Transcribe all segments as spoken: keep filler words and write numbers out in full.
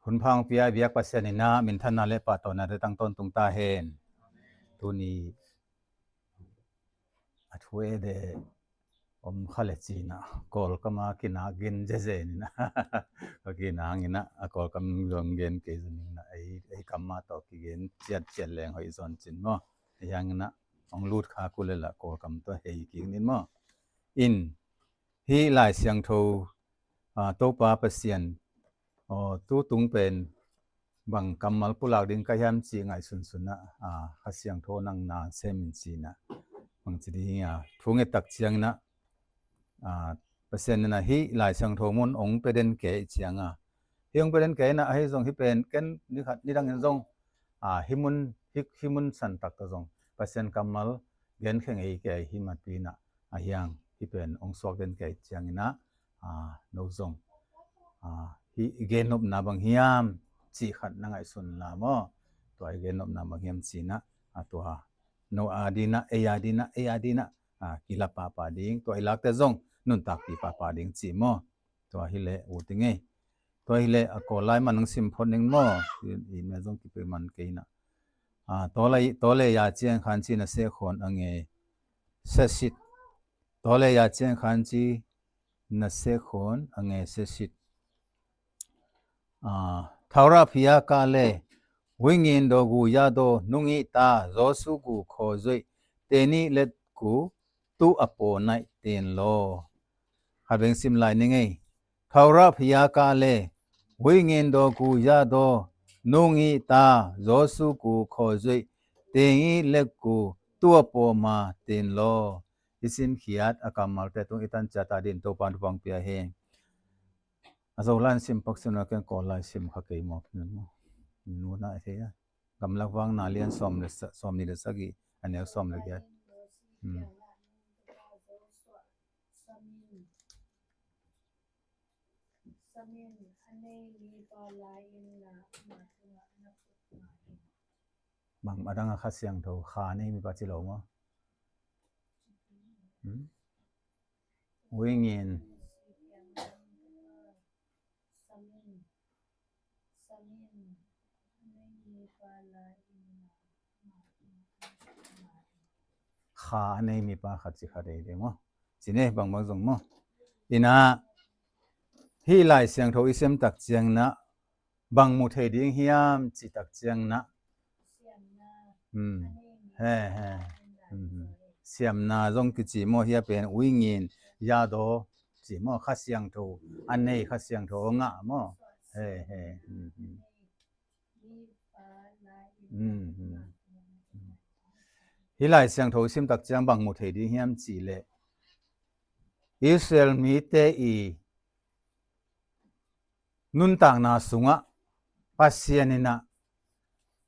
Hun pha hong pia biak Pasian in ah minthanna le pahtawina te tang tawntung ta hen. Tuni a thu e de om kha le cin ah Kawlkam a kinak gen zezen in ah ka kinak hangin ah a Kawlkam zong gen kei zong in ah ei, ei kam mah tawh kigen ciatciat leng hoih zaw cin maw? Ei hangin ah hong lut kha kul le lah Kawlkam tawh hei kik ning maw? In hih Lai Siangtho, a, Topa Pasian, aw, tutung pen bang kammal pulak ding ka hiam cih ngaihsunsun ah, a, Kha Siangtho nang na sem in cin ah bangci ding hi a, thu ngettak ciangin ah, a, Pasian in ah hih Lai Siangtho mun hong pia den kei ciang a, hih hong pia den kei in ah ahi zong hih pen ken ni khat ni dangin zong, a, hih mun, hih, hih mun santak tawh zong Pasian kammal gen khe ngei kei hi mah pi in ah, a hiang hih pen hong suak den kei ciangin ah, a, no zong, a, hih gennopna bang hiam cih khat na ngaihsun la maw? Tua i gennopna bang hiam cin ah, a, tua no a ding ah, ei a ding ah, ei a ding ah, a, kila pahpah ding, tua i lakte zong nuntakpih pahpah ding cih maw? Tua hi leh ut ing ei. Tua hi leh a Kawl lai man hong sim phot ning maw? I, i me zong kipia man kei in ah. A, tawlei, tawlei ya ciang khan ci na seh khawn a nge sesit. Tawlei ya ciang khan ci na seh khawn a nge sesit. A, thaurap hia ka le, wingin do gu ya do nungi ta, zosu gu kho zui, teni let gu tu a po nai tin lo. Khat beng sim lai ning ei. Thaurap hia ka le, wingin do gu ya do nungi ta, zosu gu kho zui, teni let gu tu a po ma tin lo. I sim khiat a kammalte tung i tan ciat a din Topa thupha hong pia hi. A Zolan sim pak sim lo ken Kawl lai sim kha kei maw? Nu na a thei a. Gamlak vang na lian sawm le sa, sawm ni le sagih a neu sawm le giat. Hmm. Bang a dang a Kha Siangtho kha nei mipa ci lo maw? Hmm? Wingin. Kha a nei mipa khat ci kha dei dei maw? Ci ne bangbang zong maw? Ina hih Lai Siangtho i sim tak ciang na bang mu thei ding hiam ci tak ciang na. Hmm. He, he. Hmm. Siamna zong kici maw hia pen wingin ya do ci maw Kha Siangtho a nei Kha Siangtho a ngah maw? He, he. Hmm, hmm. Hmm, hmm. Hih Lai Siangtho sim tak ciang bang mu thei ding hiam ci leh Israel mite i nuntakna sungah Pasian in ah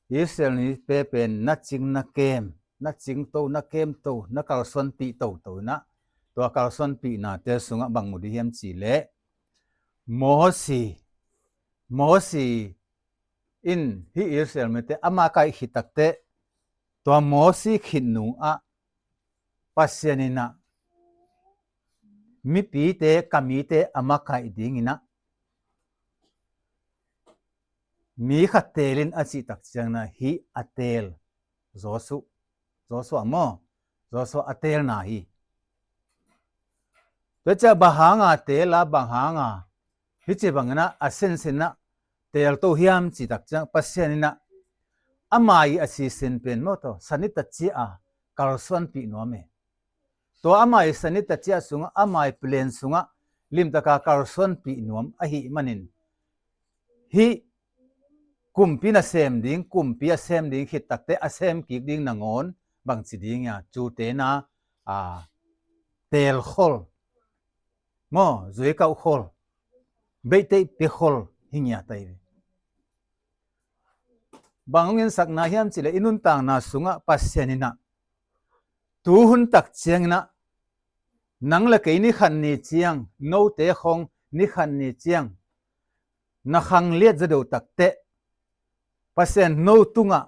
Israel mite pen na cing na kem, na cingto, na kemto, na kalsuanpih toto in ah tua kalsuanpihnate sungah bang mu ding hiam ci leh Mosi, Mosi in hih Israel mite ama kaih khit takteh tua Mosi khit nungah Pasian in ah mipite, ka mite a makaih dingin ah mi khat teel in a cih tak ciangin ah hih a teel Joshua, Joshua maw? Joshua a teelna hi. Tua ciah bang hanga teel a, bang hanga hih ci bangin ah a sinsin ah teel to hiam cih tak ciang Pasian in ah ama i a sisin pen maw tawh sanita ciah a kalsuanpih nuam e. Tua ama i sanita ciah sungah, ama i plan sungah limtaka kalsuanpih nuam ahih manin hih kumpi nasem ding, kumpi a sem ding khit takteh a sem kik ding nangawn bangci ding ia cute na, a, teel khol maw, zuikauh khol, beihtheih pia khol hi ngiat ahi ve. Bang hong ensakna hiam cih leh i nuntakna sungah Pasian in ah tu hun tak ciangin ah nang le kei ni khat ni ciang, note khong ni khat ni ciang na khang liat zaw deuh takteh Pasian no tungah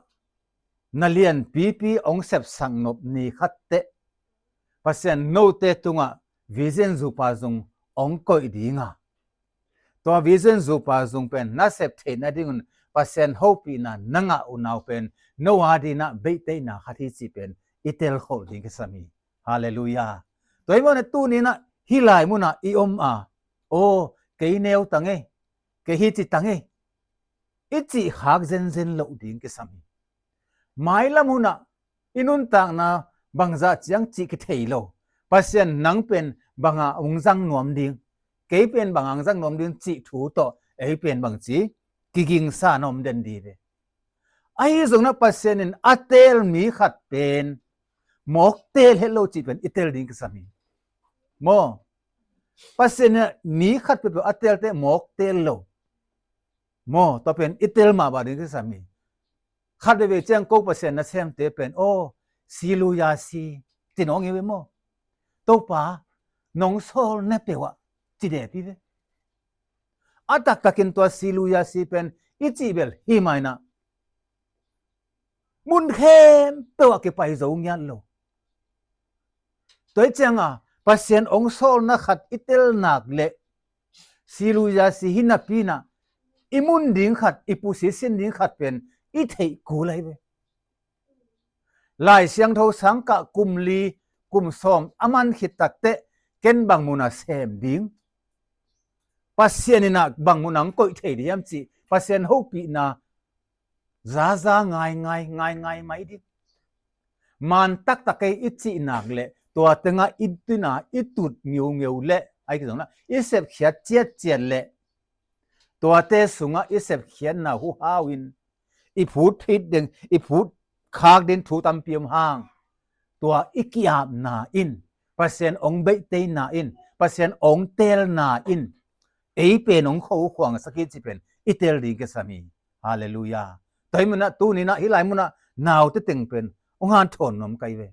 na lianpipi hong sepsak nop ni khat teh Pasian note tungah vision zupa zong hong koih dinga tua vision zupa zung pen na sep theih nadingun Pasian hopihna na ngah uh nau pen no a dinah beihtheihna khat hi cih pen i telkholh ding kisam hi. Halleluiah. Tua hi mawh na tuninah hih lai munah i om a, aw, kei neu tang e, kei hi ci tang e, i cih khak zenzen loh ding kisam hi. Mailam hunah i nuntakna bangzah ciang cih kithei lo. Pasian nang pen banga hong zang nuam ding, kei pen banga hong zang nuam ding cih thu tawh ei pen bangci kigingsa na om den dih ve. Ahi zonah Pasian in a teel mi khat pen mawk teel het lo cih pen i teel ding kisam hi. Maw, Pasian in mi khat peuhpeuh a teelte mawk teel lo. Maw, tua pen i teel mah bah ding kisam hi. Khat veve ciang ko Pasian nasemte pen aw, siluya si ci nawng hi ve maw. Topa, nong sawl na peuh ah ci dep hi ve. A taktakin tua siluya si pen i cih bel hi mainah mun khempeuh ah kipai zo ngiat lo. Tua hi cianga Pasian hong sawlna khat i tel nak le siluya si hi napinah i mun ding khat, i pusi sin ding khat pen i theih kul ahi ve. Lai Siangtho sangkah kum li kum sawm a man khit takteh ken bang munah sem ding, Pasian inah bang munah hong koih thei ding hiam cih Pasian hopihna zaza ngaingai ngaingai mai ding. Man taktak ei i cih nak le tua tengah i tuna i tut ngeungeu le ai kizongna i sepkhiat ciatciat le tuate sungah i sepkhiatna huhau in i phut phit ding, i phut khak ding thu tampi om hang, tua i ki-apna in, Pasian hong beihtheihna in, Pasian hong teelna in ei pen hong khokhuangsak hi cih pen i teel ding kisam hi. Halleluiah. Tua hi munah tuninah hih lai munah naute teng pen hong hanthawn nuam kai ve.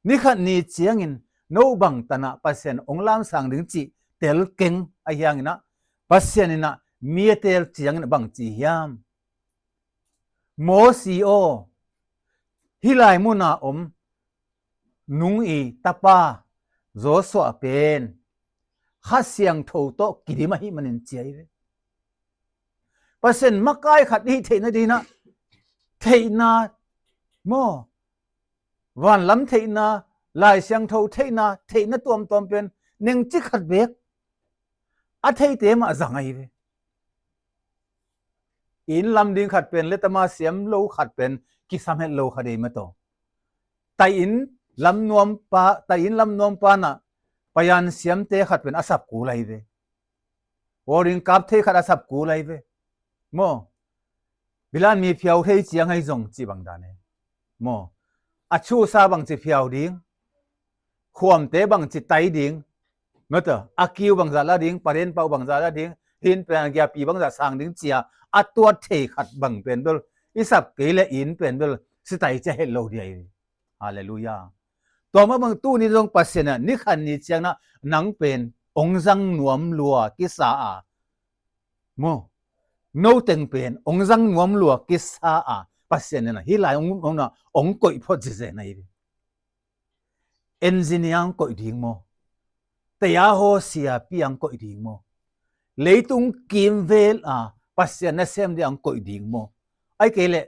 Nikhat ni ciangin no bang tanah Pasian hong lamsang ding cih tel keng ahi hanginah Pasian inah mi a teel ciangin bang ci hiam? Mosi aw, hih lai muna om Nun i tapa Joshua pen Kha Siangtho tawh kidim ahih manin ci ahi ve. Pasian makai khat i hih theihna dinah theihna maw, vanlam theihna, Lai Siangtho theihna, theihna tuamtuam pen nengci khat beek a theite mah zang ahi ve. Inn lam ding khat pen letama siam lo khat pen kisam het lo khat ei mataw. Tai inn lam nuampa, tai inn lam nuampa nah payan siamte khat pen a sap kul ahi ve. Waring kap thei khat a sap kul ahi ve. Maw, bilan mi phiau thei ciang ahi zong cih bang dan e. Maw, a chusa bangci phiau ding, khuamte bangci tai ding, mata a kiu bangzah la ding, paren pau bangzah la ding, hin pen a giapi bangzah sang ding cia a tuat thei khat bang pen bel i sap kei le inn pen bel sitai cia het lo dia i. Halleluiah. Tua mah bang tuni zong Pasian ah nikhat ni ciangna nang pen hong zang nuam lua kisa a maw, no teng pen hong zang nuam lua kisa a Pasian in ah hih lai hong, hong, hong koih phot zizen ahi ve. Engineer hong koih ding maw? Taya haw siapi hong koih ding maw? Leitung kimvel a Pasian nasem ding hong koih ding maw? Ai kei leh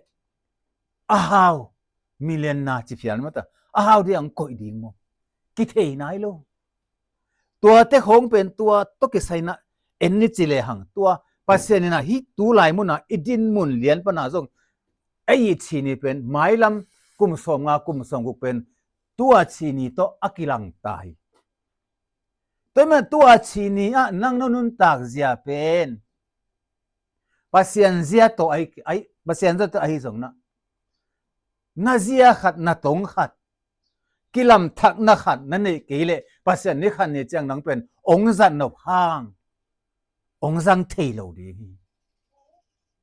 a hau, millionaire ci phial mata a hau ding hong koih ding maw? Kithei nai lo. Tuate khawng pen tua tawh kisai nah en ni ci lehang tua Pasian in ah hih tu lai munah i din mun lian pana zong ei i chini pen mailam kum sawmnga kum sawmguk pen tua chini tawh a kilang ta hi. Tua hi mah tua chini ah nang na nuntak zia pen Pasian zia tawh ahi, ahi, Pasian zia tawh ahi zong nah na zia khat, na tong khat, kilamthakna khat na neih kei leh Pasian nikhat ni ciang nang pen hong zat nop hang hong zang thei lo ding hi.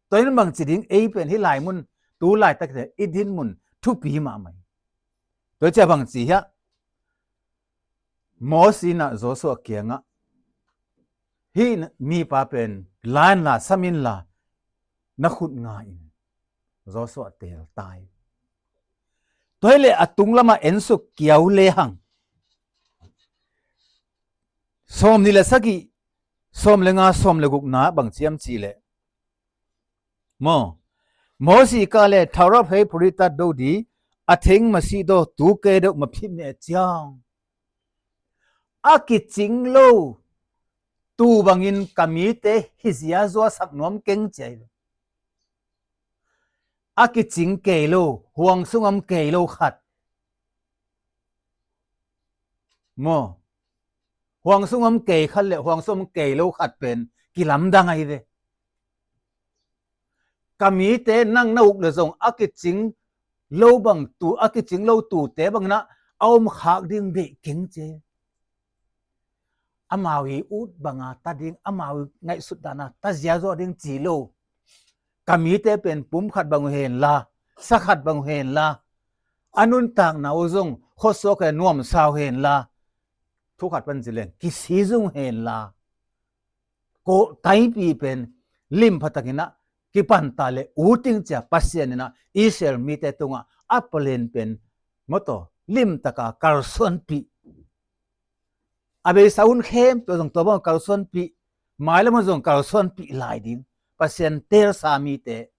Tua in bangci ding ei pen hih lai mun tu laitak i din mun thupi mahmah hi. Tua cia bangci hiah Mosi nah Joshua kiangah hih mipa pen la inla sam inla na khut nga in Joshua teel ta hi. Tua hi leh a tung lamah ensuk kiau lehang sawm nih le sagih sawm le nga, sawm le gukna bang ciam cih leh, maw, Mawsi ka le thawrap hei puritat do di a theng masih do tu ke deuh maphim meh ciang, a kicing lo tu bangin ka mite hi ziazua sak nuam keng ci a hi ve. A kicing kei lo, huang sung om kei lo khat, maw, huang sung om kei khat le huang sung om kei lo khat pen kilamdang ahi ve. Ka mite nang na uk le zong a kicing lo bang tu, a kicing lo tute bangin ah a om khak ding deih keng ci. Amau i ut banga ta ding, amau i ngaihsut dana ta ziazua ding ci lo. Ka mite pen pum khat bang uh hen la, sa khat bang uh hen la, a nuntakna uh zong khuasuak le nuamsa uh hen la, thu khat pan ci leng kisizung hen la, ko taipi pen lim phatakin ah kipanta le uting cia Pasian in ah Israel mite tungah a palen pen maw taw limtaka kalsuanpih. A beisa hun khempeuh zong tua bang kalsuanpih, mailam zong kalsuanpih lai ding. Pasian teelsa mite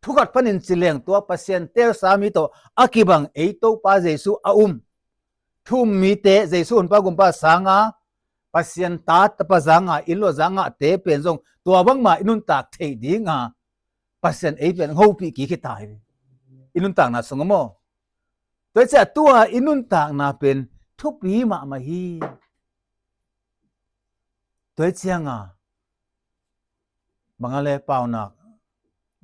thu khat panin ci leng tua Pasian teelsa mi tawh a kibang ei Topa Jesu a um. Thu um mite Jesu hunpa gumpa sanga Pasian ta tapa zanga inn lua zanga te pen zong tua bangma i nuntak theih dinga Pasian ei pen hopih kik hi ta hi. I nuntakna sung a maw? Tua ciah tua i nuntakna pen thupi mahmah hi. Tua cianga bang a le paunak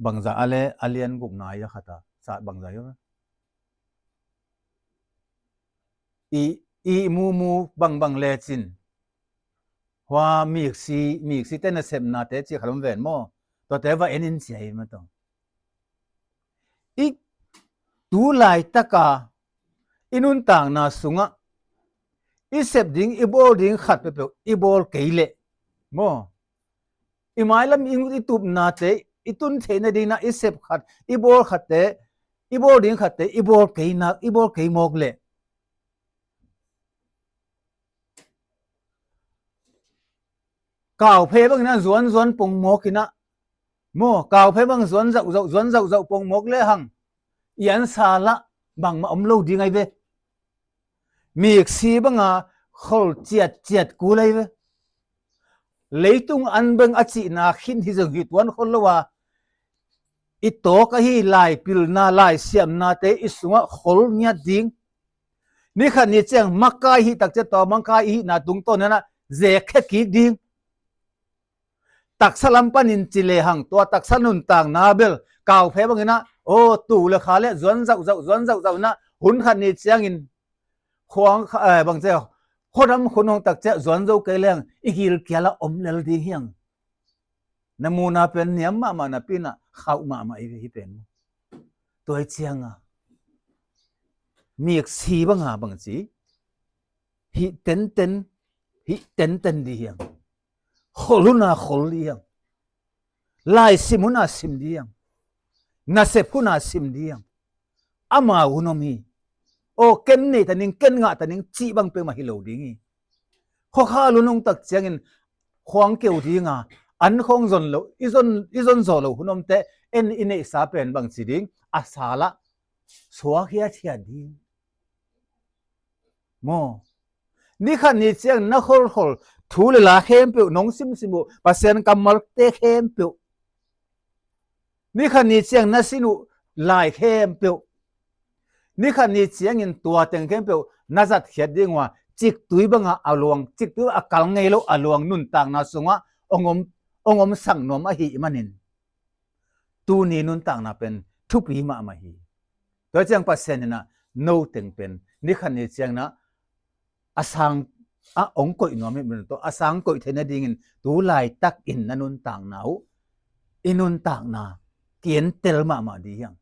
bangza a le a lian gukna i a khata sa bangza i i mumu bangbang lecin hua miksi miksi te nasepnate ci khalom ven maw? Tuate va en in cia i ma tong i tu laitaka i nuntakna sungah i sep ding i bawl ding khat peuhpeuh i bawl kei leh maw? I mailam i ngut i tupnate i tun theih nadingna i sep khat i bawl khatte i bawl ding khatte i bawl kei nak i bawl kei mawk leh kauphe bangin ah zuanzuan pongmawk in ah maw, kauphe bang zuan zauhzauh zuan zauhzauh pongmawk lehang i ansa lah bangmah om lo ding ai ve. Miksi banga khol ciatciat kul ai ve. Leitung an beng a cihna khin hi zong hi tuan khol lo a i tawk ahi lai pilna lai siamnate i sungah khol ngiat ding. Nikhat ni ciang makai hih takciah tua makai i hihna tungtawn henah zekkhe kik ding. Taksa lam panin ci lehang tua taksa nuntakna bel kauphe banginah aw tu le kha le zuan zauhzauh zuan zauhzauh inah hun khat ni ciangin khuang bangcia khuadam khun hong takciah zuan zo kei lehang i gilkialah om lel ding hiang. Na muna pen niam mahmah napi inah khauh mahmah i ve hi pen mu. Tua hi cianga miksi banga bangci hih tenten hih tenten di hiang. Khol huna khol di hiang. Lai sim huna sim di hiang. Nasep huna sim di hiang. Amau hun om hi. Aw ken nei ta ning ken ngah ta ning cih bang peuhmah hi lo ding hi. Khuakhal hun hong tak ciangin khuang keu dinga an khawng zon lo i zon i zon zaw lo hun omte en i neihsa pen bangci ding a salah suak hiathiat ding. Maw nikhat ni ciang na kholkhol thu le la khempeuh nong simsim uh Pasian kammalte khempeuh nikhat ni ciang na sin uh lai khempeuh nikhat ni ciangin tua teng khempeuh na zatkhiat ding uh a ciktui banga a luang ciktui a kal ngei lo a luang nuntakna sungah ong om ong om sak nuam ahih manin tuni nuntakna pen thupi mahmah hi. Tua ciang Pasian inah no teng pen nikhat ni ciangna a sang a ong koih nuam hi manin tawh a sang koih theih nadingin tu laitak in na nuntakna uh i nuntakna kientel mahmah di hiang.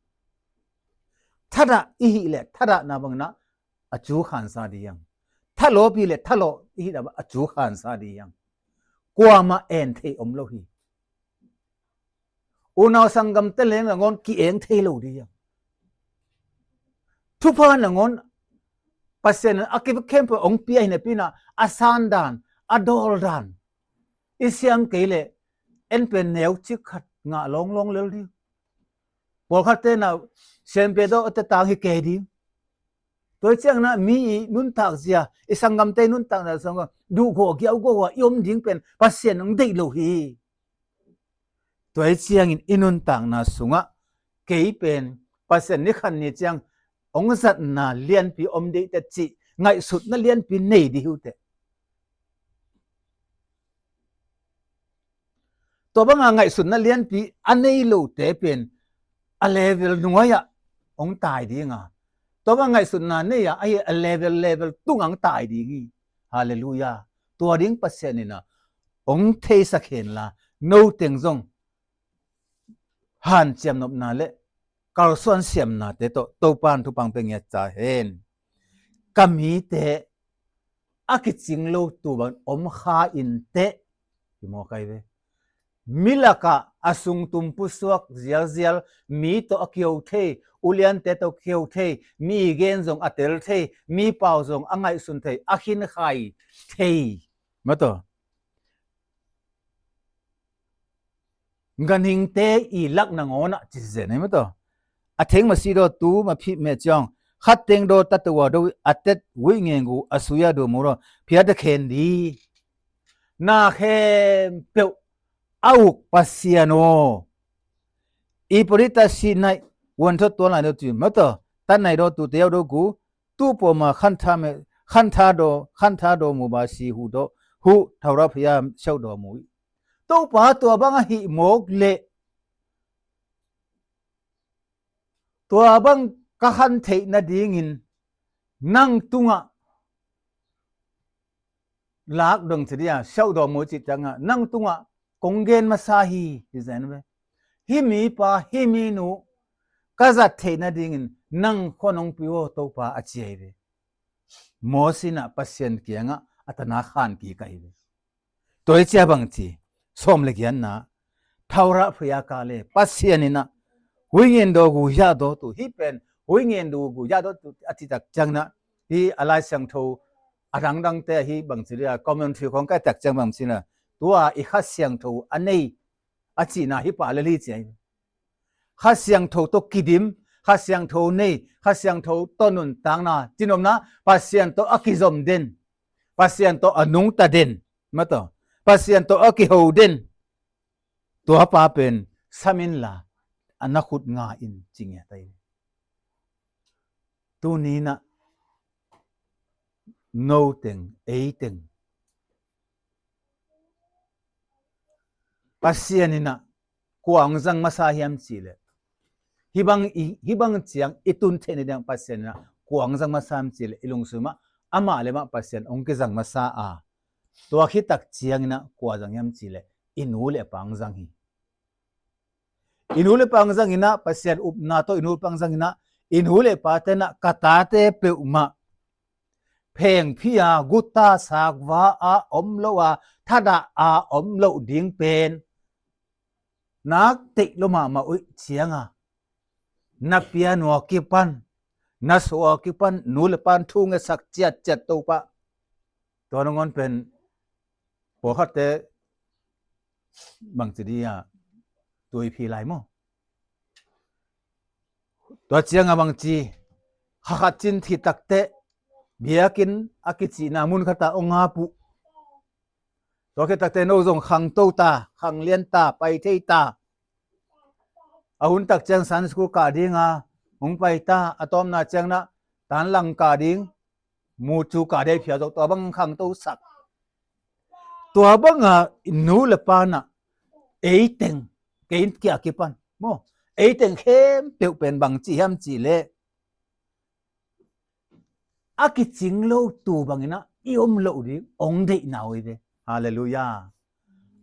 Thadah i hih leh thadahna banginah a cu khansa di hiang. Thalawp i hih leh thalawh i hih dah a cu khansa di hiang. Kuamah en thei om lo hi. Unau sanggamte leng nangawn ki-eng thei lo di hiang. Thupha nangawn Pasian in a kip khempeuh ong pia hi napi inah a san dan a dawl dan i siam kei leh en pen neu cik khat ngah lawnglawng lel ding. Pawlkhat tenah siam pen tawh a tetang hi kei ding. Tua hi ciangna mi i nuntak zia, i sanggamte i nuntakna sungah duhgawh giauhgawh a i om ding pen Pasian hong deih lo hi. Tua hi ciangin i nuntakna sungah kei pen Pasian ni khan ni ciang hong zatna lianpi om dih teh cih ngaihsutna lianpi nei dih hi uh teh. Tua banga ngaihsutna lianpi a nei lote pen a level nuai-ah hong tai dinga, tua banga ngaihsutna nei-a ahi a level level tungah hong tai ding hi. Halleluiah. Tua ding Pasian inah hong theisak henla, no teng zong hanciam nopna le kalsuan siamnate tawh Topan thupha pia ngiat ta hen. Ka mite a kicing lo tu bangin om kha in teh, hi mawk ai ve. Mi lakah a sungtum pusuak zialzial, mi tawh a kiho thei, uliante tawh kiho thei, mi gen zong a tel thei, mi pau zong a ngaihsun thei, a khinkhai thei. Mataw. Ganhingte i lak nangawnah ci zen ai mataw. A theng masi daw tu ma phih meh ciang, khat teng daw tatowa daw a tet wih ngengu a suya daw mu daw phiat a khen di. Na khempeuh a uk Pasian aw. I pori ta si naih wan thot tuan lai daw tu mataw. Tan nai daw tu teu daw gu tu pawma khantha me, khantha daw, khantha daw mu ba si hu daw, hu thaura phaya siau daw mu. Topa tua bang ahih mawk leh tua bang ka khan theih nadingin nang tungah lak dong ci dia, siau daw mu cih ciangah nang tungah kong gen masa hi, hi zen ve. Hi mipa, hi minu ka zat theih nadingin nang khuan hong pi aw Topa a ci ai ve. Mawsi inah Pasian kiangah a tana khan kik ai ve. Tua hi cia bang ci, sawm le giatna, thaura phaya ka le Pasian inah huingen daw gu yah daw tu, hi pen huingen daw gu yah daw tu a citak ciangna, hi a Lai Siangtho a dangdangte hi bang ci le a commentary khong ka tak ciang bang ci le, tua i Kha Siangtho a nei a cihna hi pa le li ci ai. Kha Siangtho tawh kidim, Kha Siangtho nei, Kha Siangtho tawh nuntakna, cinopna, Pasian tawh a kizom den, Pasian tawh a nungta den, mataw, Pasian tawh a kiho den. Tua pa pen samin la a na khut nga in ci ngiat ai. Tuni inah no teng, ei teng Pasian inah kua hong zang masa hiam cih leh, hih bang i, hih bang ciang i tun theih nading Pasian inah kua hong zang masa hiam cih leh i lungsumah amah le mah Pasian hong kizang masa a, tua khit tak ciang inah kua zang hiam cih leh i nu le pa hong zang hi. I nu le pa hong zang inah Pasian upna tawh i nu le pa hong zang inah i nu le pa tenah ka tate peuhmah phengphi a, guta sakva a om lo a, thadah a om lo ding pen nak teih lo mahmah uh cianga na pianua kipan, na sua kipan nu le pan thu ngetsak ciatciat Topa. Tua nangawn pen pawlkhatte bangci dia tuiphi lai maw? Tua cianga bangci, khakhat cin thitakteh biakinn a kicihna mun khata ong ngap uh. Tua khitakteh no zong khangto ta, khanglian ta, pai thei ta. A hun tak ciang Sunday school kah dinga hong pai ta, a tawpna ciang na tanlang kah ding, mu cu kah dei phia zo, tua bang khangto sak. Tua banga nu le pa na eiteng, kei kia kipan maw, eiteng khempeuh pen bang ci hiam cih leh a kicing lo tu bangin ah i om loh ding ong deihna uh hi ve. Halleluiah.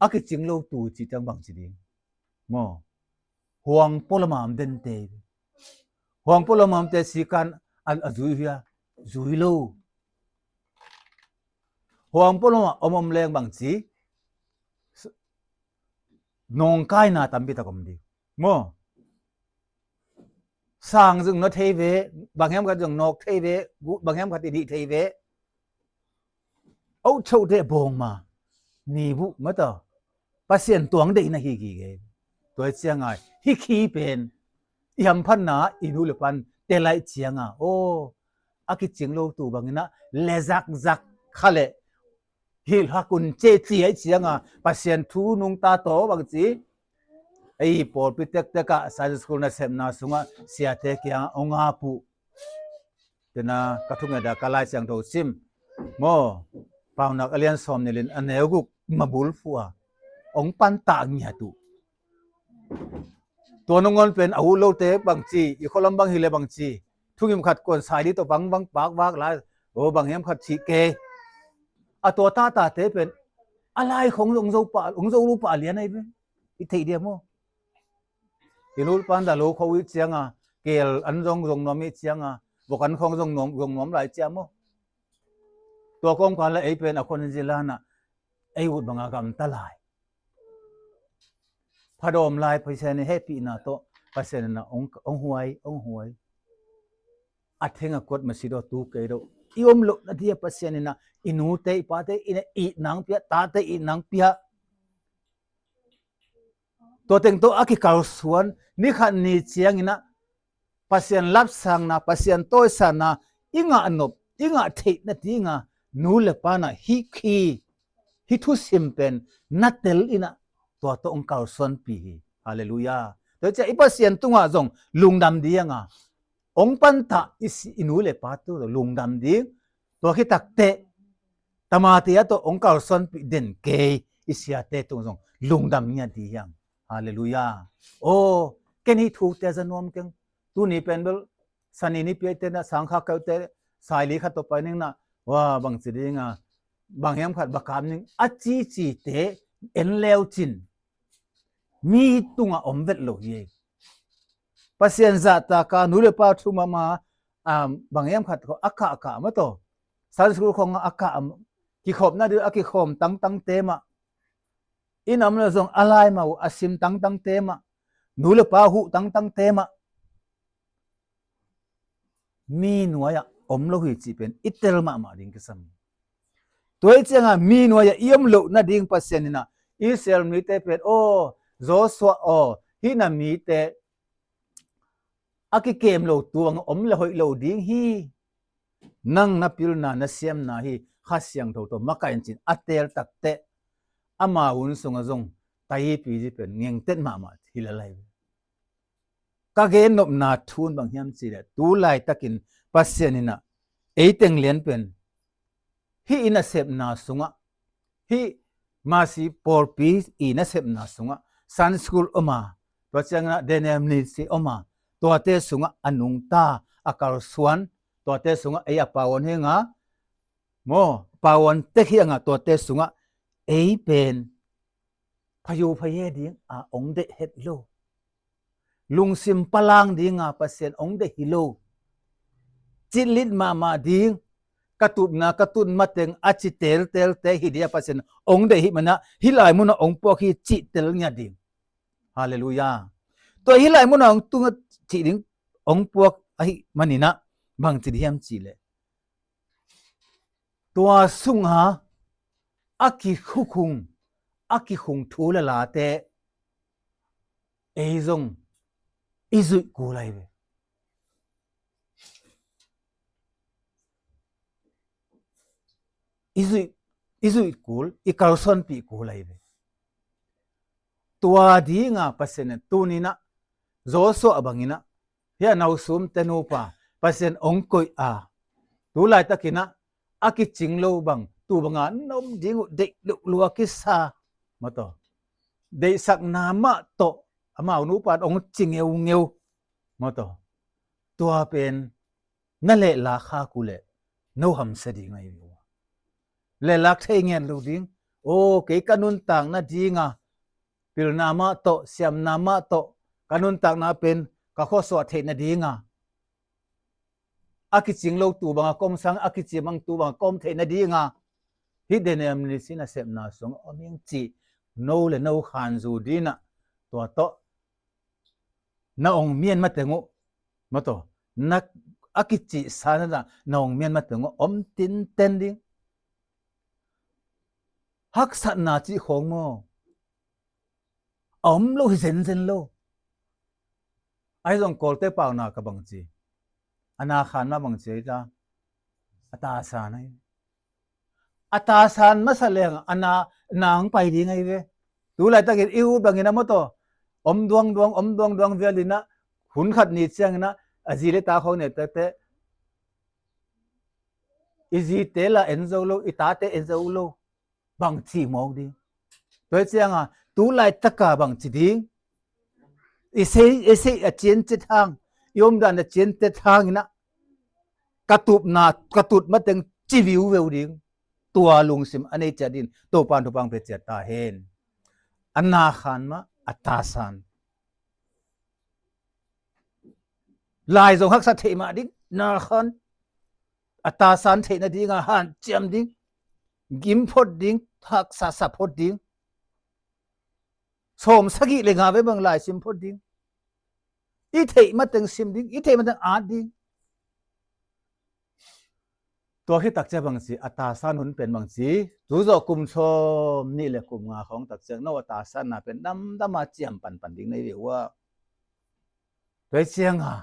A kicing lo tu cih ciang bang ci ding maw? Huang pualam a om dente hi ve. Huang pualam a omte sikan a, a zui uh hia? Zui lo. Huang pualam a om om leng bang ci? Nawngkaina tampi tak om ding maw? Sang zong na thei ve, bang hiam khat zong nawk thei ve, bang hiam khat i dih thei ve. Auh chote bawngma ni buh mata, Pasian tuang deihna hi gige. Tua hi cianga hih khi pen i hamphatna i nu le pan tel ahih cianga, aw, a kicing lo tu bangin ah lezakzak kha le hilh hak un ceh ci ahih cianga Pasian thu nungta tawh bang ci. Ei pawlpi tektek ah Sunday school nasepna sungah siate kiangah hong ap uh. Tena ka thungetah ka Lai Siangtho sim maw, Paunak a lian sawm nih le a neu guk mabul fuh a hong pantah ngiat uh. Tua nangawn pen a ut lote bangci, i khualam bang hileh bangci, thungim khat kuan saili tawh bang bang pakvak lai, o bang hiam khat cih kei. A tua tatate pen a lai khong hong zo pah, hong zo lo pah lian ahi ve. I theih dia maw? I lulpan dah lo kho i cianga, keel an zong zong nuam i cianga, vok an khong zong nuam, zong nuam lai ciang maw? Tua kawmkal ah ei pen a khon zilanah ei ut banga gamta lai. Phadawm lai Pasian i hehpihna tawh Pasian inah hong, hong huai, hong huai. A theng a kuat masi daw tu kei daw. I om loh na dia Pasian inah i nute i pate inah i nang pia, tate i nang pia. Tua teng tawh a kikalsuan, ni khat ni cianginah Pasian lapsangna, Pasian tawisangna i ngah nop, i ngah theih nadinga nu le panah hih khi, hih thusim pen na tel inah tua tawh hong kalsuanpih hi. Halleluiah. Tua ciah i Pasian tungah zong lungdam dinga hong pantah i si, i nu le pa tu lungdam ding. Tua khit takteh tamate a tawh hong kalsuanpih den kei i siate tung zong lungdam ngiat ding hiang. Halleluiah. Aw, ken hih thukte za nuam keng. Tuni pen bel sani nipi a i tenah sangkha keuhte saili khat tawh pai ningnah, wa, bangci dinga bang hiam khat va kap ning a cicite en leu cin mi tungah om vet lo hi ei. Pasian zahtaka nu le pa thu mahmah, um, bang hiam khat ko a kahkah mataw. Sunday school khong a kah, kikhopna ding a kikhawm tangtangte mah. Inn a om le zong a laimau a sim tangtangte mah. Nu le pa huh tangtangte mah. Mi nuai-ah om lo hi cih pen i tel mahmah ding kisam. Tua hi cianga mi nuai-ah i om loh nading Pasian inah Israel mite pen, aw, Joshua aw, hih na mite a kikem lo tuang om le hoih lo ding hi. Nang na pilna na siamna hi, Kha Siangtho tawh makaih in cin a teel takteh ama hun sungah zong taipi zi pen ngengtet mahmah hi lalai. Ka gennopna thu in bang hiam cihleh tu laitakin Pasian inah ei teng lian pen hih i nasepna sungah, hih Masi pawlpi i nasepna sungah Sunday school om a, tua ciangin ah Daniel Ministry om a, tuate sungah a nungta a kalsuan, tuate sungah ei a pau on henga maw, pau on tek hianga tuate sungah ei pen phayu phaye ding a ong deih het lo. Lungsim palang dinga Pasian ong deih hi lo. Citlit mahmah ding, ka tupna ka tun mateng a ci teltelte hi dia Pasian ong deih hi manah hih lai munah ong puak hi cih tel ngiat ding. Halleluiah. Tua hih lai munah ong tunga cih ding ong puak ahi maninah bang ci diam cihleh tua sunga a kikhukhung, a kikhung thu le late ei zong i zuih kul ahi ve. I zuih, i zuih kul, i kalsuanpih kul ahi ve. Tua dinga Pasian in tuninah Joshua banginah hih a nausum te nupa Pasian ong koih a, tu laitakinah a kicing lo bang tu banga na om ding uh deih lohlua kisa mawtaw. Deihsakna mah tawh amau nupa in ong ci ngeungeu mawtaw. Tua pen na lehlak khak uh leh no hamsia ding ahi uh. Lehlak thei ngen lo ding. Aw, kei ka nuntak nadinga pilna mah tawh, siamna mah tawh ka nuntakna pen ka khuasuah theih nadinga a kicing lo tu banga ka om sang a kicing bang tu banga ka om theih nadinga hih Daniel Ministry nasepna sungah om ing cih no le no khanzu dinah tua tawh na ong mian mateng uh mawtaw, na a kicihsa na na ong mian mateng uh om tinten ding. Haksatna cih khawng maw? a om lo hi zenzen lo. Ahi zong Kawlte pauna ka bang ci, a na khan mah bang ci ahi ta, a ta san ahi. A ta san masa leng a na, na hong pai ding ahi ve. Tu laitakin i ut bangin a mawtaw om duangduang, om duangduang vial inah, hun khat ni cianginah a zi le ta khawng ne tete, i zite la en zo lo, i tate en zo lo, bang ci mawk ding. Tua hi cianga tu laitaka bang ci ding. I sei, i sei a ciancet hang, i omdan a ciancet hanginah ka tupna, ka tut mateng ci viuveu ding. Tua lungsim a nei ciat din Topan thupang pe ciat ta hen. A na khan mah a ta san. Lai zong haksa theih mah ding, na khan a ta san theih nadinga hanciam ding, gim phot ding, haksa sa phot ding. Sawm sagih le nga ve bang lai sim phot ding. I theih mateng sim ding, i theih mateng at ding. Tua khit takcia bang ci, a ta san hun pen bang ci, tu zawh kum sawm nih le kum nga khawng takcia no a ta sanna pen damdama ciam panpan ding nei ve uh a. Tua hi cianga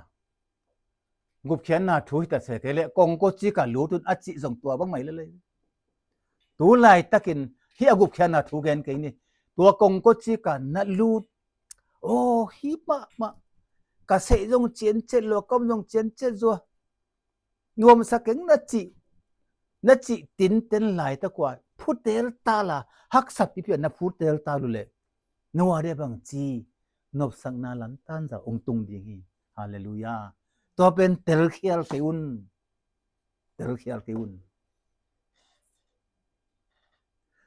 gupkhiatna thu hi ta se kei le kongko cika lut un a cih zong tua bang mai lelei. Tu laitakin hih a gupkhiatna thu gen kei ni. Tua kongko cika na lut, aw, hih mahmah, ka seih zong ciancet lua, ka om zong ciancet zua, nuamsa keng na cih, na cih tinten laitak ua phutel tala, haksa pipi a na phutel tal uh leh, no a dia bang ci, nopsakna lamtan zau ong tung ding hi. Halleluiah. Tua pen telkhial kei un. Telkhial kei un.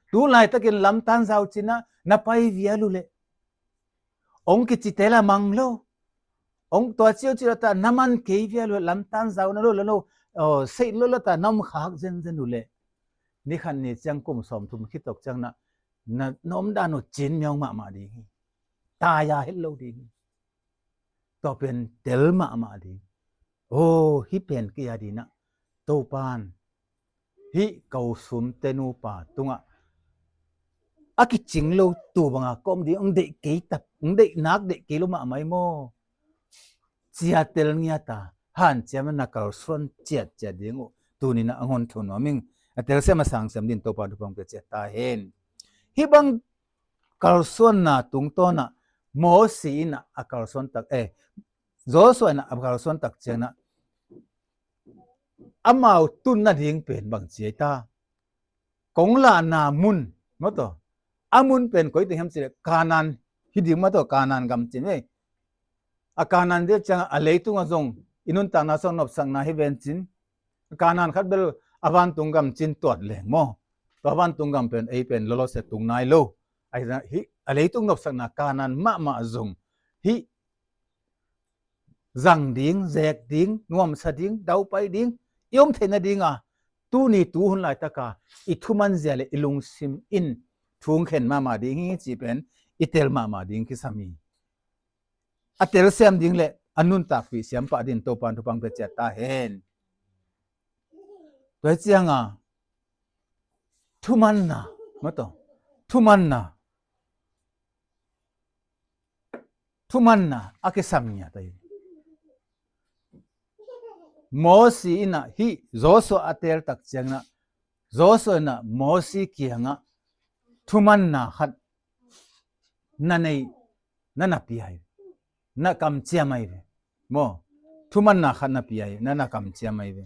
Tu laitakin lamtan zau cinah na pai vial uh leh, ong kici tel a mang lo, ong tua ciau ci lo ta na man kei vial uh leh, lamtan zau na lo lo lo, seih lo lo ta na om khak zenzen uh leh, ni khat ni ciang kum sawm thum khit tawk ciang na, na, na omdan uh cin miaung mahmah ding hi. Tai a het lo ding hi. Tua pen tel mahmah ding. Aw, hih pen kei a dinah Topan hih ka u sumte nupa tungah a kicing lo tu banga ka om ding, ong deih kei tak, ong deih nak deih kei lo mahmah hi maw? Cia tel ngiata hanciam na kalsuan ciatciat ding uh tuninah a ngon tho nuam ing. A telsiam a sangsiam din Topan thupang pe ciat ta hen. Hih bang kalsuanna tungtawnah Mosi inah a kalsuan tak, eh, Joshua inah a kalsuan tak cianah amau tun nading pen bang ci ai ta. Kong lahna mun, mawtaw, a mun pen koi teng hiam cileh Kanaan hi ding, mawtaw, Kanaan gam cin ei. A Kanaan dil ciangah a leitungah zong i nuntakna song nopsakna hi vencin, Kanaan khat bel a vantung gam cin tuat leng maw? Tua vantung gam pen ei pen lolosia tung nai lo. Ahi zongah hih a leitung nopsakna Kanaan mahmah zong hih zang ding, zek ding, nuamsa ding, daupai ding i om theih nadinga tuni tuhun laitaka i thuman zia le i lungsim in thungkhen mahmah ding hi ci pen i tel mahmah ding kisam hi. A telsiam ding le a nuntakpih siampah din Topan thupang pia ciat ta hen. Tua hi cianga thumanna, mawtaw, thumanna, thumanna a kisam ngiat ahi. Mosi inah hih Joshua a tel tak ciangah Joshua inah Mosi kiangah thumanna khat na nei, na na pia hi, na kamciam ahi ve. Maw, thumanna khat na pia hi, na na kamciam ahi ve.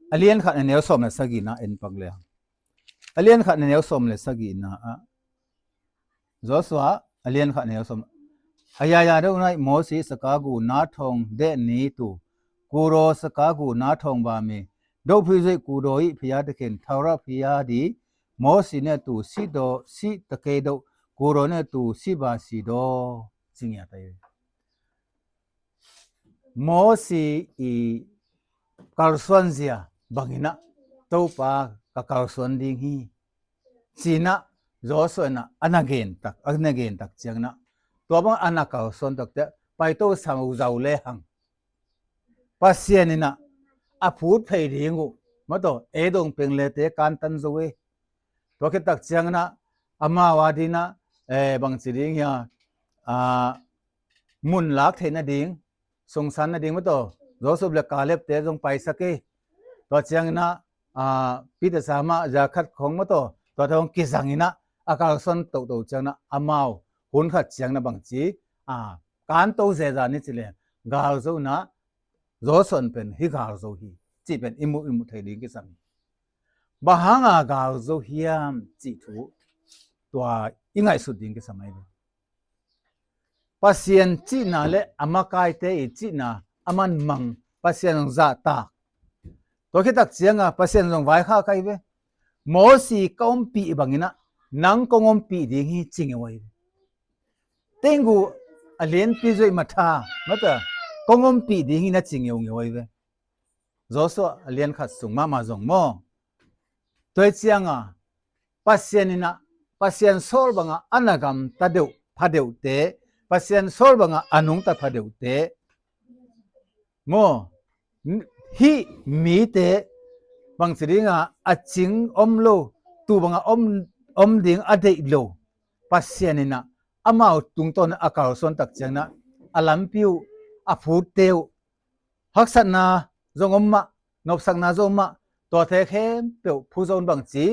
A lian khat a neu sawm le sagihna en pak le. A lian khat a neu sawm le sagihna ah Joshua a lian khat a neu sawm. အရာရာတို့၌ မောရှေ စကားကို နားထောင်တဲ့နည်းတူ၊ ကိုယ်တော်စကားကို နားထောင်ပါမည်။ ဒုပ်ဖီး၍ ကိုယ်တော်၏ ဘုရားသခင် ထာဝရဘုရားသည် မောရှေနှင့်အတူ ရှိတော်၊ ရှိသကဲ့သို့ ကိုယ်တော်နှင့်အတူ ရှိပါစေသော။ စင်ရတဲ့ Mosi i kalsuan zia banginah Topa ka kalsuan ding hi. Cinah Joshua in ah a na gen tak, a na gen tak ciangin ah, tua bang a na kalsuan takte, paito sau zau le hang, Pasian in ah a phut phei ding uh, mataw, Edom peng lete kantan zo e. Tua khit tak ciangin ah amau a dingin ah, eh, bangci ding hia, ah, mun lak theih nading, sungsan nading mataw, Joshua le Caleb te zong paisak e. Tua ciangin ah, ah, Peter sama za khat khong mataw, tua te hong kizangin ah a kalsuan toto ciangin ah amau hun khat ciangin ah bangci, ah, kanto zeza ni ci le, galzo in ah Joshua in pen hih galzo hi cih pen i muh, i muh thei ding kisam hi. Bang hanga galzo hiam cih thu tua i ngaihsut ding kisam ahi ve. Pasian cihna le a makaite i cihna a manmang, Pasian zong zahtak. Tua khit tak cianga Pasian zong vaikhak ahi ve. Mosi ka ompih bangin ah nang kong ompih ding hi ci ngeu ahi ve. Tenggu a lianpi zuih matha mata kong ompih ding hi na ci ngeungeu ahi ve. Joshua a lian khat sung mahmah zong maw. Tua hi cianga Pasian in ah, Pasian sawl banga a na gamta deuh, pha deuhte, Pasian sawl banga a nungta pha deuhte maw, hih mite bangci dinga a cing om lo, tu banga om, om ding a deih lo, Pasian in ah amau tungtawn a kalsuan tak ciangin ah a lampi uh, a phutte uh, haksatna zong om mah, nopsakna zong om mah, tuate khempeuh phu zong bangci,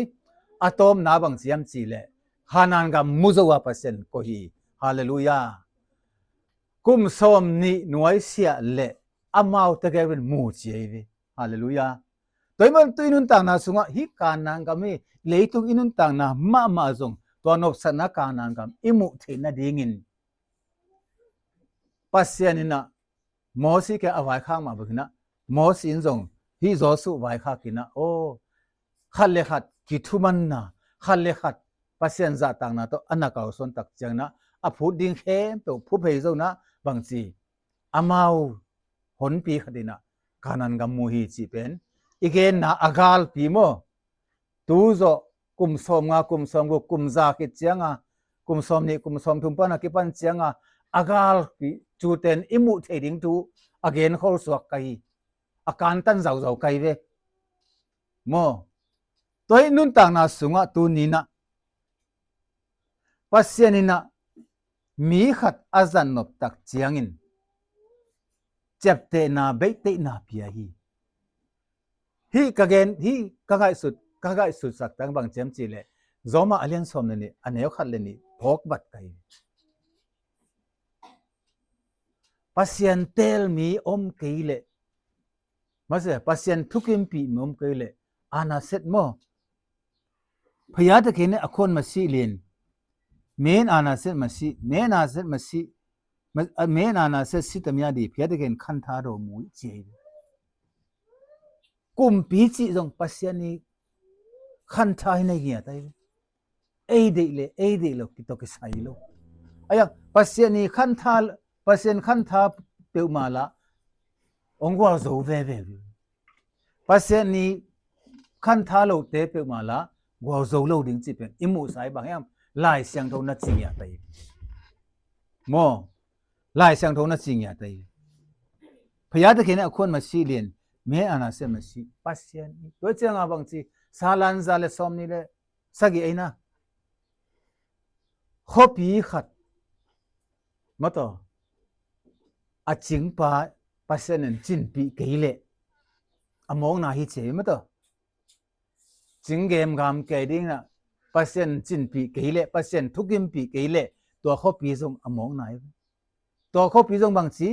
a tawpna bangci hiam cih leh Kanaan gam mu zo a Pasian koih hi. Halleluiah. Kum sawm nih nuaisiah leh amau tegel in mu ci ahi ve. Halleluiah. Tua hi man tu i nuntakna sungah hih Kanaan gam hi, leitung i nuntakna mahmah zong tua nopsakna Kanaan gam i muh theih nadingin Pasian in ah Mosi kiang a vaikhak mah bangin ah Mosi in zong hih Joshua vaikhak in ah, aw, khat le khat kithumanna, khat le khat Pasian zahtakna tawh a na kalsuan tak ciangin ah a phut ding khempeuh phu phei zo in ah bangci, amau honpi khat in ah Kanaan gam mu hi cih pen i genna a galpi maw. Tu zawh kum sawmnga, kum sawmguk, kum za khit cianga, kum sawmnih, kum sawmthum pan a kipan cianga a galpi, cute in i muh theih ding thu a genkhol suak ka hi. A kantan zauzau ka hi ve maw. Tua hi nuntakna sungah tuni in ah Pasian in ah mi khat a zat nop tak ciangin ciaptehna, beihtheihna pia hi. Hih ka gen, hih ka ngaihsut, ka ngaihsutsak tang bang ci hiam cih leh Roma a lian sawm le nih, a neu khat le nih phawk vat ka hi. Pasian teel mi om kei leh, mase, Pasian thukimpih mi om kei leh, ana set maw. Phaya te kei ne a khuan masih lin, men ana set masih, men ana set masih, ma-, a, men ana set si tamia di, phaya te kei ne khantha do mu ci hi. Kumpi cih zong Pasian i khantha hi na ngiat ahi. Ei deih le ei deih lo kitawh kisai lo. Aia, Pasian i khantha, Pasian khantha peuhmah lah hong gualzo veve. Pasian i khantha lote peuhmah lah gualzo lo ding cih pen i muhsa hi. Bang hiam? Lai Siangtho na ci ngiat ahi. Maw, Lai Siangtho na ci ngiat ahi. Phaya te kei ne a khuan masih lin, men ana set masih, Pasian i. Tua cianga bangci, salan za le sawmnih le sagih ei na, khuapi khat mataw, a cingpa Pasian in cinpih kei leh a mawkna hi ci hi mataw. Cing gemgam kei ding in ah Pasian cinpih kei leh, Pasian thukimpih kei leh, tua khuapi zong a mawkna hi. Tua khuapi zong bangci,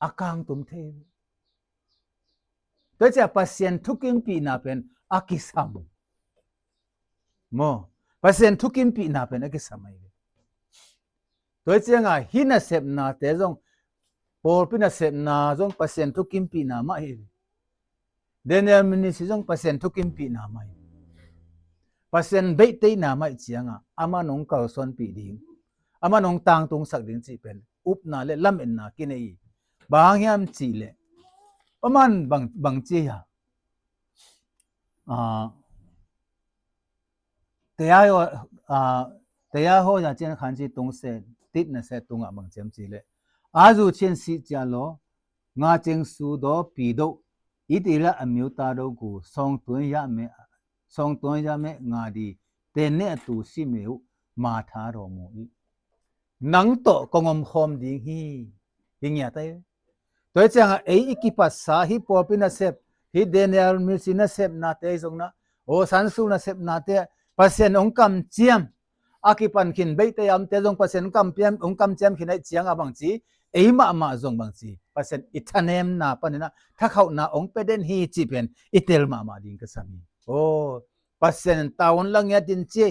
a kangtum thei. Tua ciah Pasian thukimpihna pen a kisam. Maw, Pasian thukimpihna pen a kisam ahi. Tua cianga hih nasepnate zong, pawlpi nasepna zong Pasian thukimpihna mah hi. Daniel ministry zong Pasian thukimpihna mah hi. Pasian beihtheihna mah hi cianga, amah nong kalsuanpih ding, amah nong tangtungsak ding cih pen upna le lametna kinei hi. Bang hang hiam cih leh, aman bang, bang ci hia? Ah, တရာရော၊ အာ၊ တရားဟောရာကျမ်းခန်းကြီး သုံးဆယ့်တစ်၊ နှစ်ဆယ့်သုံးက ဘယ်လိုလဲဆိုရင်၊ အာ၊ သူချင်းစီကြလော၊ ငါကျင်းသူသောပြည်သို့ ဣသရေလအမျိုးသားတို့ကို ဆောင်သွင်းရမည်၊ ဆောင်သွင်းရမည့် ငါသည် သင်နှင့်အတူရှိမည်ဟု မှာထားတော်မူ၏။ Nang tawh kong omkhawm ding hi. Hi ngiat ai. Tua hi ciangah ei i kipatsa, hih pawlpi nasep, hih Daniel misi nasepnate zong na, aw, sansul nasepnate, Pasian hong kamciam, a kipan khin beite a omte zong Pasian hong kampiam, hong kamciam khin ahih ciangah bangci, ei mahmah zong bangci, Pasian i thanemna paninah thakhauhna hong pia den hi cih pen i tel mahmah ding ka sam hi. Aw, Pasian in tavuan la ngiat in ci,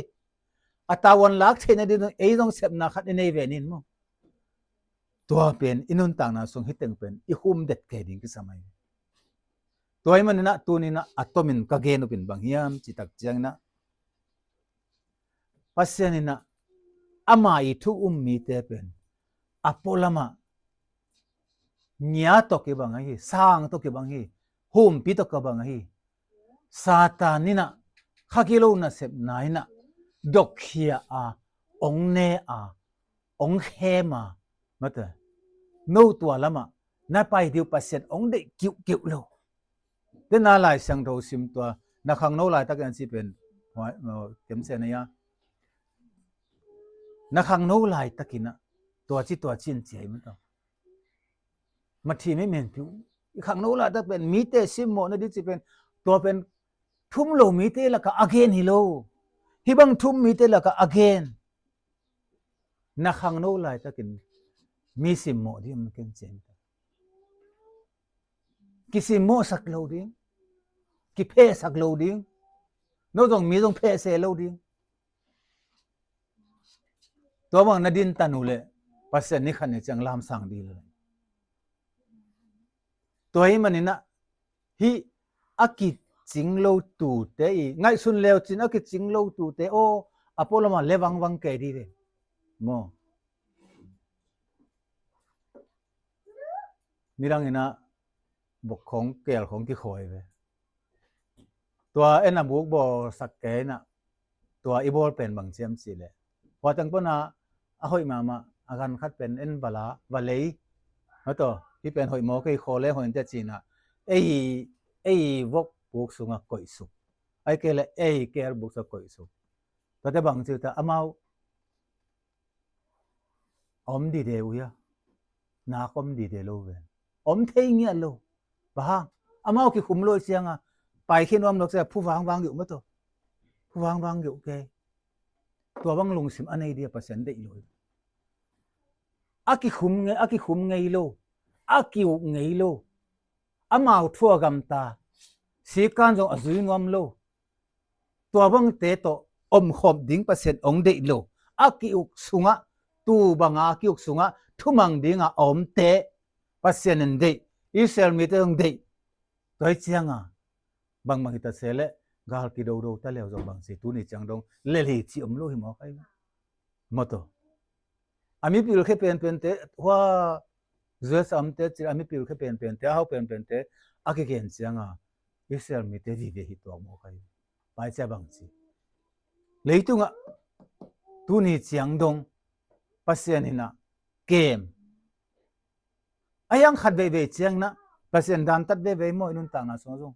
a tavuan lak theihna ding ei zong sepna khat i nei ve ning maw. Tua pen i nuntakna sung hi teng pen i hum det kei ding kisam ahi. Tua ahih maninah tuninah a tomin ka gen upin bang hiam cih tak cianginah, Pasian inah ama i thu um mite pen a pualamah ngia tawh kibang ahi, sang tawh kibang hi, humpi tawh kibang ahi. Satan inah kha kilo nasepna inah dokkhia a, ong ne a, ong khem a, mate, no tua lamah na pai dih uh Pasian ong deih kiuhkiuh lo. Tena Lai Siangtho sim tua, na khangno laitakin a ci pen, kemcian ahi a, na khangno laitakinah tua ci tua ci in ci ahi mate. Mathi mi menpiu i khangno laitak pen mite simmawh nading ci pen, tua pen thum lo mite lakah a gen hi lo. Hih bang thum mite lakah a gen. Na khangno laitakin mi simmawh ding om na ken cian ta. Kisimmawhsak lo ding, kiphehsak lo ding, no zong mi zong phehse lo ding. Tua bang na dintan uh leh Pasian ni khat ni ciang lamsang dih lo. Tua ahih maninah hih a kicing lo tute i ngaihsun leucin a kicing lo tute aw, a pualamah le vangvang kei dih ve maw. Nidang inah bok khong kel khong kikhawi ve. Tua en a buk bawlsak kei inah tua i bawl pen bang ciam cih leh, hua teng pana a hoih mahmah a gan khat pen en va la, va lei. Mataw, hih pen hoih maw kei khaw le hoih in tia cinah ei, ei vok buk sungah koihsuk. Ai kei le ei kel buk sungah koihsuk. Tuate bang ciu ta amau a om dide uh hia? Nak om dide lo ve. Om thei ngiat lo. Bang hang? Amau kikhum lo cianga paikhia nuam lo cianga phu vangvang geuh mataw. Phu vangvang geuh kei. Tua bang lungsim a nei dia Pasian deih lo. A kikhum ngei, a kikhum ngei lo. A kiuk ngei lo. Amau thua gamta. Sikan zong a zui nuam lo. Tua bangte tawh omkhawm ding Pasian ong deih lo. A kiuk sungah, tu banga a kiuk sungah thumang dinga a omte Pasian in deih, Israel mite zong deih. Tua hi cianga bangbang hita se leh gal kidodo ta leu zong bang si tuni ciang dong lel hi ci om lo hi mawk ai. Mawtaw. A mipil khe penpente, hua U S A omte cil a mipil khe penpente, a hau penpente a kigen cianga Israel mite vive hi tuak mawk ai. Pai cia bang ci. Leitungah tuni ciang dong Pasian inah kem. A hiang khat veivei cianginah Pasian dantat veivei maw i nuntakna sungah zong.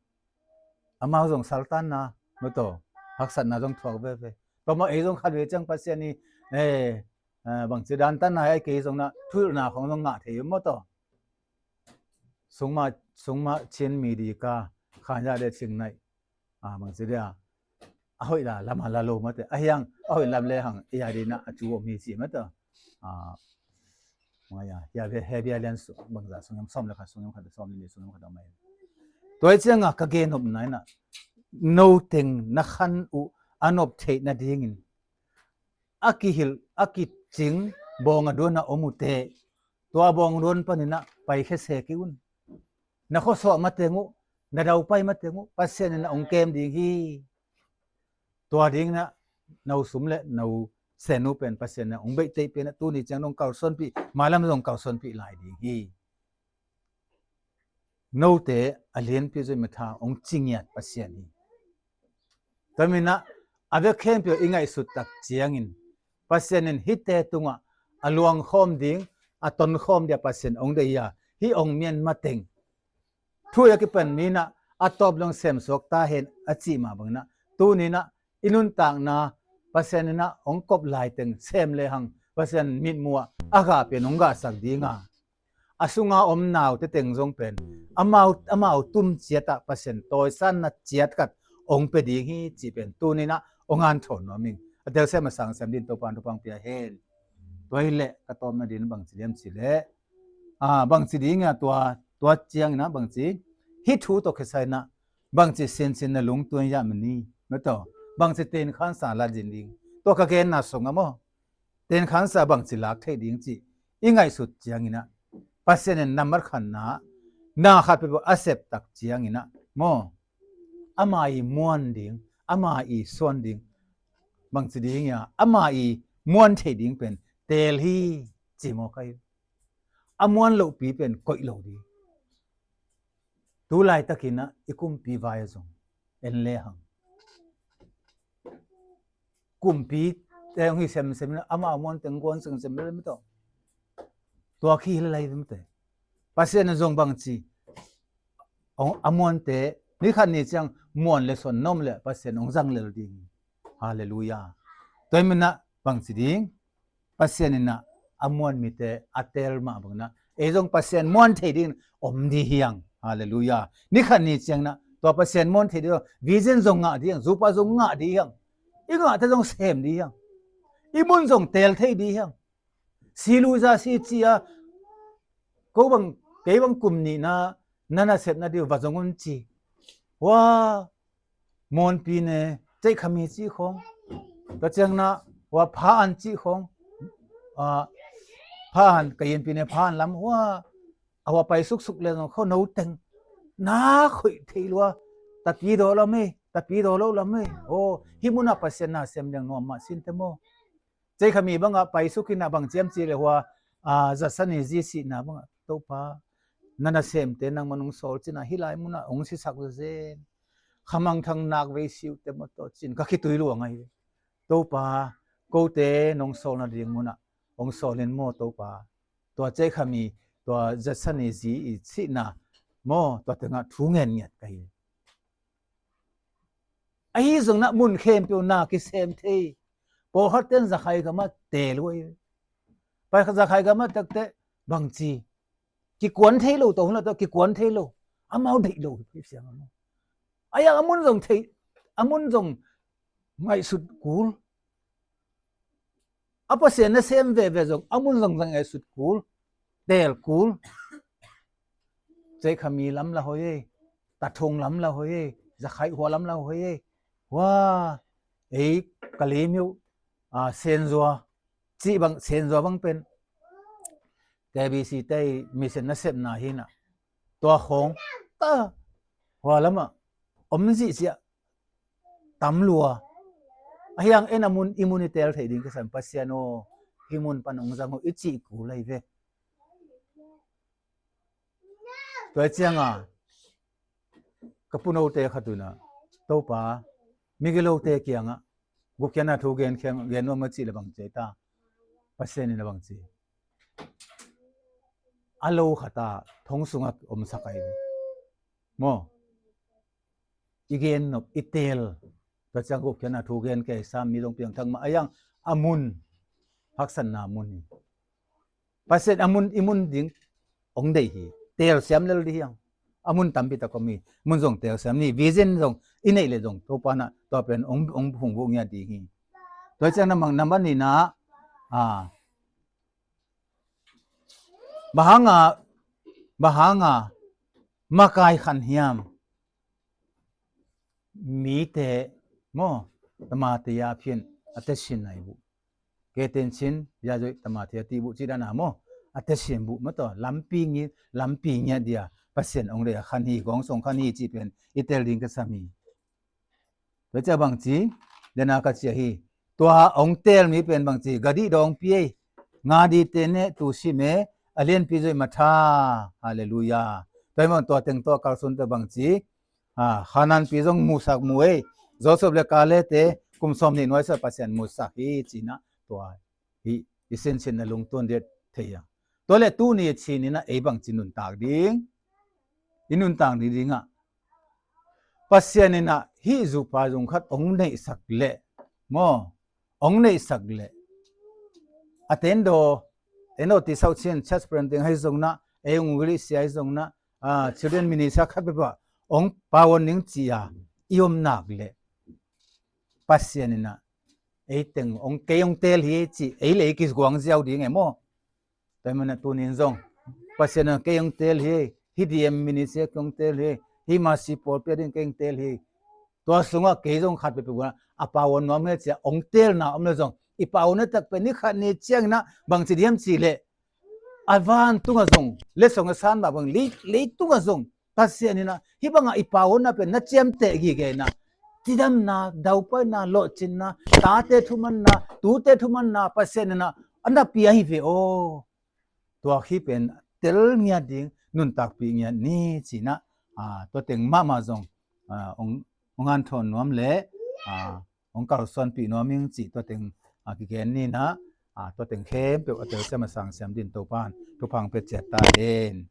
Amau zong saltanna, mawtaw, haksatna zong thuak veivei. Tua maw ei zong khat vei ciang Pasian i, eh, eh, bangci dantatna ai kei zong na thuhilhna khong zong ngah thei uh mawtaw. Sungmah, sungmah chin mi di ka, khan ya de cing naih. A, bangci dia a hoih la lama la lo mate. A hiang a hoih lam le hang ei a dina a cu om hi ci mate. A, maya, ya ve he bia lian su bangza sung yam sawm le khat, sung yam khat, sawm le ni, sung yam khat a mai. Tua hi cianga ka gen nopna inah no teng na khan uh a nop theih nadingin a kihilh, a kicing bawng a duan a om uh teh, tua bawng duan paninah paikhia se kei un. Na khuasuah mateng uh, na daupai mateng uh Pasian inah ong kem ding hi. Tua dinginah no sum le no sen uh pen Pasian inah ong beih teih penah tuni ciang dong kalsuanpih, mailam zong kalsuanpih lai ding hi. Note a lianpi zoi matha ong cingiat Pasian hi. Tua minah a vek khempeuh i ngaihsut tak ciangin Pasian in hihte tungah a luangkhawm ding, a tonkhawm ding a Pasian hong deih hi a, hih hong mian mateng thu a kipan mi inah a tawp dong semsuak ta hen a cih mah bang inah, tuni inah i nuntakna Pasian inah hong kop laiteng sem lehang Pasian mitmuh ah a gah pen hong gahsak ding a, a sunga om naute teng zong pen amau, amau tum ciatah Pasian tawisanna ciat khat hong pia ding hi cih pen tuni inah hong anthawn nuam ing. A telsiam a sangsem din Topa in thupha hong pia hen. Tua hileh ka tawpna din bangci diam cih leh, a, bangci ding a tua, tua ciang inah bangci, hih thu tawh kisai inah bangci sinsin na lungtuan yah mani, mataw, bangci tenkhansa la din ding. Tua ka genna sung a maw, tenkhansa bangci lak thei ding cih i ngaihsut ciang inah, Pasian in nambat khatna na khat peuhpeuh a sep tak ciang inah maw, ama i muan ding, ama i suan ding, bangci ding a, ama i muan thei ding pen teel hi ci maw kai. A muan lohpi pen koih lo ding. Tu laitakin ah i kumpi vai a zong en lehang, kumpi te hong hi semsem in ah, amau muan teng guan semsem le mi tawh. Tua khi hi lai mi te. Pasian in zong bangci, a muante ni khat ni ciang muan le suan na om leh Pasian hong zang lel ding. Halleluiah. Tua hi man ah bangci ding, Pasian in ah a muan mite a teel mah bang in ah ei zong Pasian muan thei dingin om ding hi hang. Halleluiah. Ni khat ni ciang in ah tua Pasian muan thei ding vision zong ngah ding hi hang, zupa zong ngah ding hi hang. I ngahte zong sem ding hi hang. I mun zong teel thei ding hi hang. Si luza si ci a, ko bang, kei bang kum nihna na nasepna ding uh va zong un ci. Hua, muanpi ne, ceihkhami cih khawng, tua ciang in ah hua pha an cih khawng, a, pha an, ka yinpi ne pha an lam hua, a hua pai suksuk le zong kho no teng na khoih thei lua. Tapi daw lam ei, tapi daw lo lam ei. Aw, hih munah Pasian na sem ding nuam mah sin te maw. Ceihkhami bangah pai suk in ah bang ciam ci le hua, a, zasani zi sihna bangah, Topa, na nasemte nangman hong sawl cin ah hih lai munah hong sisak zazen. Khamangthang nak vei siu te maw tawh cin ka khitui luang ahi. Topa, kote nong sawlna ding munah hong sawl in maw Topa. Tua ceihkhami, tua zasani zi i sihna maw, tua tengah thu ngennget ka hi. Ahi zong in ah mun khempeuh na kisem thei. Pawlkhat ten zakhai gamah teel uh ahi. Pai zakhai gamah takte bangci, kikuan thei lo tawh hun la tawh kikuan thei lo. Amau deih lo hi phi siang amau. A yang a mun zong thei, a mun zong ngaihsut kul. A Pasian nasem veve zong a mun zong zang ngaihsut kul, teel kul. Ceihkhami lam la hoi ei, tathung lam la hoi ei, zakhaih hua lam la hoi ei. Hua, ei ka lim hi uh, a, Senzua cih bang, Senzua bang pen K B C te i mission nasepna hi in ah, tua khawng ta hua lamah om zihziah tam lua. Ahi hang en a mun, i mun i teel thei ding kisam Pasian aw, hih mun pan hong zang uh i cih kul ahi ve. Tua ciang a ka punote khat un ah, Topa, migilote kiangah gupkhiatna thu gen, gen nuam a cih le bang ci ta. Pasian in a bang ci, a lo khat a thong sungah omsak ahi ve maw. I gen nop, i teel. Tua ciang gupkhiatna thu gen kei sam mi zong piangthak mah ahi hang a mun haksatna mun hi. Pasian a mun, i mun ding hong deih hi. Teel siam lel ding hi hang. A mun tampi tak om hi. Mun zong teel siam ni, vision zong i neih le zong Topa in ah tua pen hong, hong phungvuh ngiat ding hi. Tua ciang na mang, na man ni na, a, bang hanga, bang hanga makai khan hiam? Mite maw, tamatia phian a tesin nai buh. Ke tencin ya zoi tamatia ti buh ci dan a maw, a tesin buh maw tawh lampi ngi, lampi ngiat dia Pasian hong deih a khan hi, gawngsong khan hi cih pen i teel ding kisam hi. Tua ciah bangci, dena ka ciah hi. Tua hong teel mi pen bangci, gadi dawng pi ei. Nga di te ne tu si me, a lianpi zoi matha. Halleluiah. Tua hi mang tua teng tua kalsun tua bangci, a, Khanaan pi zong musak mu ei. Joseph le Kale te kum sawm nih nuai sa Pasian musak hi ci-in ah tua hi i sinsinna lungtuan ding thei a. Tua leh tuni a cin in ah ei bangci nuntak ding, i nuntak ding dingah Pasian in ah hih zupa zung khat hong neihsak leh maw, hong neihsak leh a tendaw, tendaw ti sauh cin church planting ahi zong nah, ei hong uli sia ahi zong nah, ah, children ministry khat peuhpeuh ah hong pau hong ning ci-a i om nak leh Pasian in ah ei teng hong, kei hong teel hi ci, ei leh ei kiguang ziau ding e maw. Tua hi manin ah tuni in zong Pasian in ah kei hong teel hi, hih D M ministry kei hong teel hi, hih Mercy pawlpi a ding kei hong teel hi. Tua sungah kei zong khat peuhpeuh ah a pau hong nuam hi ci-a hong teelna om leh zong i pau hong na tak pen ni khat ni ciangin ah bangci diam cih leh a vantungah zong letsong a san mah bang lei, leitungah zong Pasian in ah hih bangah i pau hong na pen na ciamteh gige in ah cidamna, daupaina, lawhcinna, tate thumanna, tute thumanna Pasian in ah a na pia hi ve aw. Tua hi pen tel ngiat ding, nuntakpih ngiat ni ci-in ah, ah, tua teng mahmah zong, ah, hong, hong hanthawn nuam leh, ah, hong kalsuanpih nuam ing cih tua teng, ah, kigen ni in ah, ah, tua teng khempeuh a telsiam a sangsiam dingin Topa'n thupha hong pia ciat ta hen.